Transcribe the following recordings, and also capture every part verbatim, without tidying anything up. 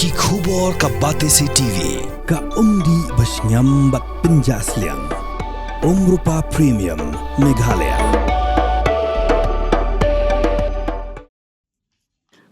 Ki khubor ka Batesi T V, ka umdih ba shngiam bad pynjah sliang. Umrupa Premium, Meghalaya.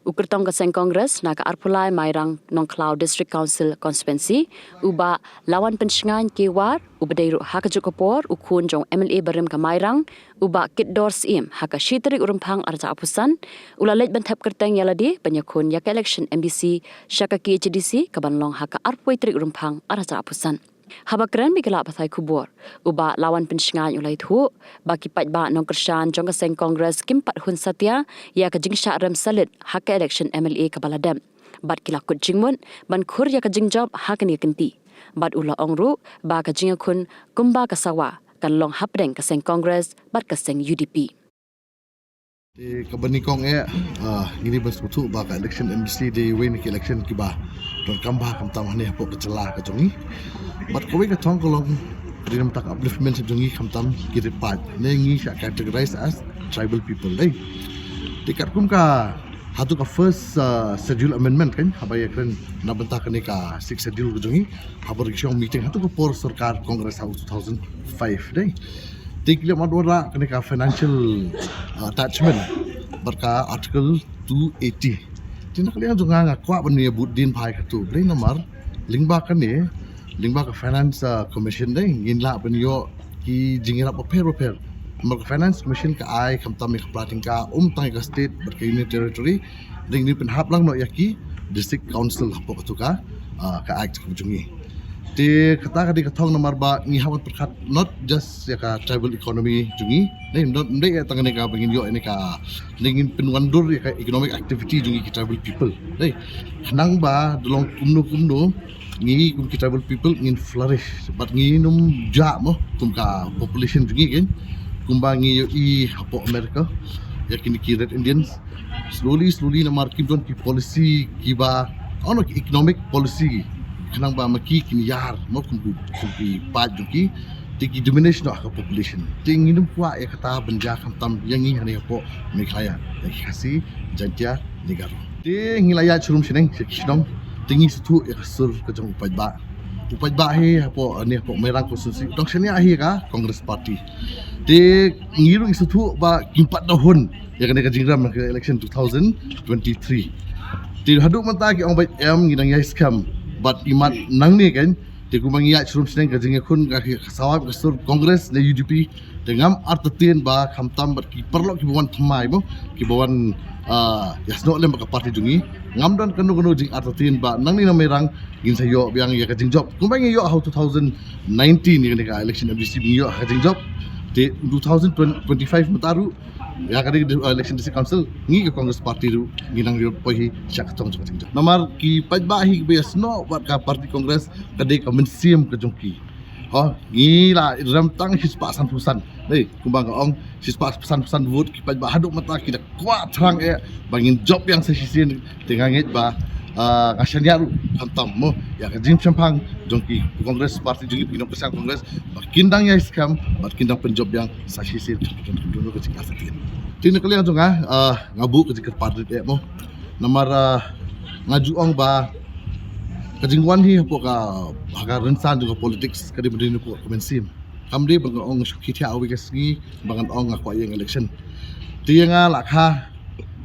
U kyrtong ka seng Congress na ka arphew lai Mairang Nongkhlaw District Council Constituency, u Bah Lawan Pynshngaiñ Kewar, u ba dei ruh ha kajuh ka por u khun jong M L A barim ka Mairang, u Bah Kitdor Syiem, ha ka shi tarik u Rymphang arhajar arphew san, u la leit ban thep kyrteng ïa lade ban ïakhun ïa ka election M D C sha ka K H A D C ka ban long ha ka arphew wei tarik u Rymphang arhajar arphew san. Haba kren bad ki lad pathai khubor, u Bah Lawan Pynshngaiñ u la ïathuh ba ki paidbah nongkyrshan jong ka seng Congress kim pat hun satia ïa ka jingshah rem salit ha ka election M L A ka ba la dep, bad ki la kut jingmut ban khur ïa ka jingjop ha kane ka kynti. Bad u la ong ruh ba ka jingïakhun kumba ka sawa kan long hapdeng ka seng Congress bad ka seng U D P. Te kaba nyngkong eh, ah, ngi dei ban sngewthuh ba ka election M D C dei wei na ki election kiba donkam bha khamtam hangne hapoh ka jylla ka jong ngi. Bad kawei ka thong ka long, ka dei namar ka upliftment jong ngi khamtam ki riewpaid. Ne ngi shah categorize as tribal people dei. Te katkum ka, hato ka first, ah, schedule amendment kan, haba ïakren na bynta kane ka sixth schedule ka jong ngi, haba ri shong meeting hato ka por sorkar Congress ha u two thousand five dei. Te ki la mad wanrah kane ka financial, ah, attachment bad ka article two eighty. Te na ka liang jong nga nga kwah ban ïa bud dien bha ïa kato. Balei namar lyngba kane, lyngba ka finance, ah, commission dei, ngin lah ban ïoh ki jingïarap bapher bapher. Namar ka finance commission ka ai khamtam ïa ka pla tyngka, ym tang ïa ka state bad ka union territory, dei ngi pynhap lang noh ïa ki district council hapoh kato ka, ah, ka act ka jong ngi. Te kata ka dei ka thong namar ba ngi hap ban pyrkhat not just ïa ka tribal economy jong ngi. Dei, not, ym dei ïa tang ne ka ba ngin ïoh ne ka, dei ngin pynwandur ïa ka economic activity jong ngi ki tribal people. Dei, khnang ba da long kumno kumno ngi kum ki tribal people ngin flourish. Bad ngin ym jah mo kum ka population jong ngi kan. Kumba ngi ïohi hapoh America ïa kine ki Red Indians. Slowly, slowly namar kim don ki policy kiba, ono ki economic policy, khnang ba ma ki kin ïar mo kum ki, kum ki paid jong ki. Te ki diminish noh ka population. Te ngin ym kwah ïa kata ban jia khamtam ïa ngi hangne hapoh Meghalaya, ïa ki Khasi, Jaiñtia ne Garo. Te ngi la ïaid shrum shaneng sha ki shnong. Te ngi sngewthuh ïa ka sur ka jong u paidbah. U paidbah hi hapoh, ne hapoh Mairang constituency u dang shaniah hi ïa ka Congress Party. Te ngi ruh ngi sngewthuh ba kim pat da hun ïa kane ka jingrem ha ka election two thousand twenty-three. Te haduh mynta ki ong ba em, ngi dang ïai skhem bad imat nangne kan. Te kumba ngi ïaid shrum shaneng ka jingïakhun ka, ka sawa ka sur Congress ne U D P. Te ngam artatien ba khamtam bad ki paralok kiba wan thymmai mo, kiba wan, ah, ïasnoh lem bad ka party jong ngi. Ngam don kano kano jingartatien ba nangne na Mairang ngin sa ïoh biang ïa ka jingjop. Kumba ngi ïoh ha u two thousand nineteen ïa kane ka election M D C ngi ïoh ha ka jingjop. Te two thousand twenty-five mynta ruh ïa ka dei, uh, election district council, ngi ka Congress Party ruh ngi nang ïoh poi hi sha ka thong jong ka jingjop. Namar ki paidbah hi kiba ïasnoh bad ka party Congress ka dei ka mynsiem ka jong ki. Ho, ngi la rem tang shispah sanphew san. Dei, kumba nga ong, shispah sanphew san vote ki paidbah haduh mynta ki da kwah thrang eh ba ngin jop biang sa shisien. Te nga ngeit ba, ah, nga shaniah ruh khamtam mo ïa ka jingshemphang jong ki Congress Party jong ki nongkyrshan Congress ba kin dang ïai skhem bad kin dang pynjop biang sa shisien. Te na ka liang jong nga, ah, nga buh ka jingkyrpad rit eh mo. Namar, ah, nga ju ong ba ka jingwan hi hapoh ka, ha ka rynsan jong ka politics ka dei ban dei hapoh ka mynsiem. Kam dei ba ngan ong shu khie thiah ha kawei ka sngi ba ngan ong nga kwah ïeng election. Te ïa nga la kha,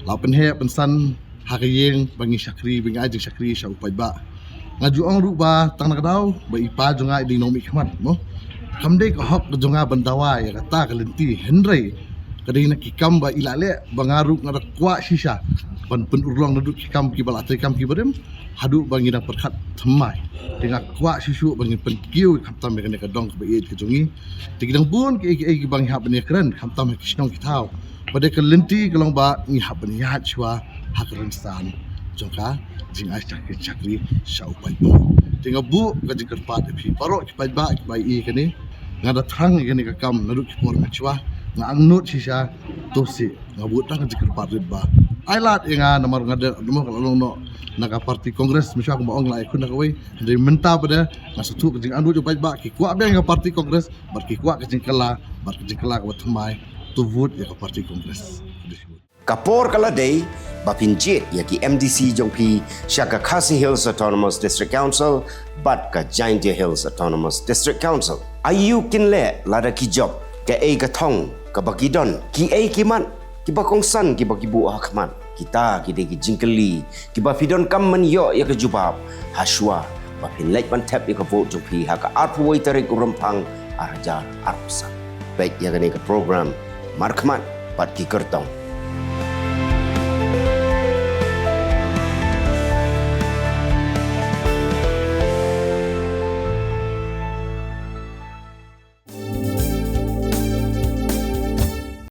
la pynheh pynsan ha ka ïing ba ngi shakri, ba ngi ai jingshakri sha u paidbah. Nga ju ong ruh ba tang na ka daw ba i pa jong nga i dei nongmihkhmat mo. Kam dei ka hok ka jong nga ban dawa ïa kata ka lynti, hynrei ka dei na ki kam ba i la leh ba nga ruh nga da kwah shisha ban pynurlong naduh ki kam kiba la trei kam kiba rim haduh ba ngi dang pyrkhat thymmai. Te nga kwah shuh shuh ba ngin pynkiew khamtam ïa kane ka dong kaba ïeit ka jong ngi. Te ki dang bun kiei kiei kiba ngi hap ban ïakren khamtam ha ki shnong ki thaw. Ba dei ka lynti ka long ba ngi hap ban ïaid shuwa ha ka rynsan jong ka jingai shakri shakri sha u paidbah. Te nga buh ka jingkyrpad ïa phi baroh ki paidbah kiba ïohi kane. Nga da thrang ïa kane ka kam naduh ki por mynshuwa. Nga angnud shisha, to sih nga buh tang ka jingkyrpad rit ba ai lad ïa nga namar nga da, namar ka la long noh na ka party Congress mynshuwa kumba ong la ïakhun na kawei. Hynrei mynta pat de nga sngewthuh ka jingangnud u paidbah, ki kwah biang ïa ka party Congress bad ki kwah ka jingkylla, bad ka jingkylla kaba thymmai, to vote ïa ka party Congress. Ka por ka la dei ba phin jied ïa ki M D C jong phi sha ka Khasi Hills Autonomous District Council bad ka Jaintia Hills Autonomous District Council. Aïu kin leh lada ki jop? Kaei ka thong kaba ki don? Kiei ki mat kiba kongsan kiba ki buh ha khmat? Kita ki dei ki jingkylli kiba phi donkam ban ïoh ïa ka jubab hashwa ba phin leit ban thep ïa ka vote jong phi ha ka arphew wei tarik u Rymphang ar hajar arphew san. Peit ïa kane ka program Markhmat bad ki Kyrtong.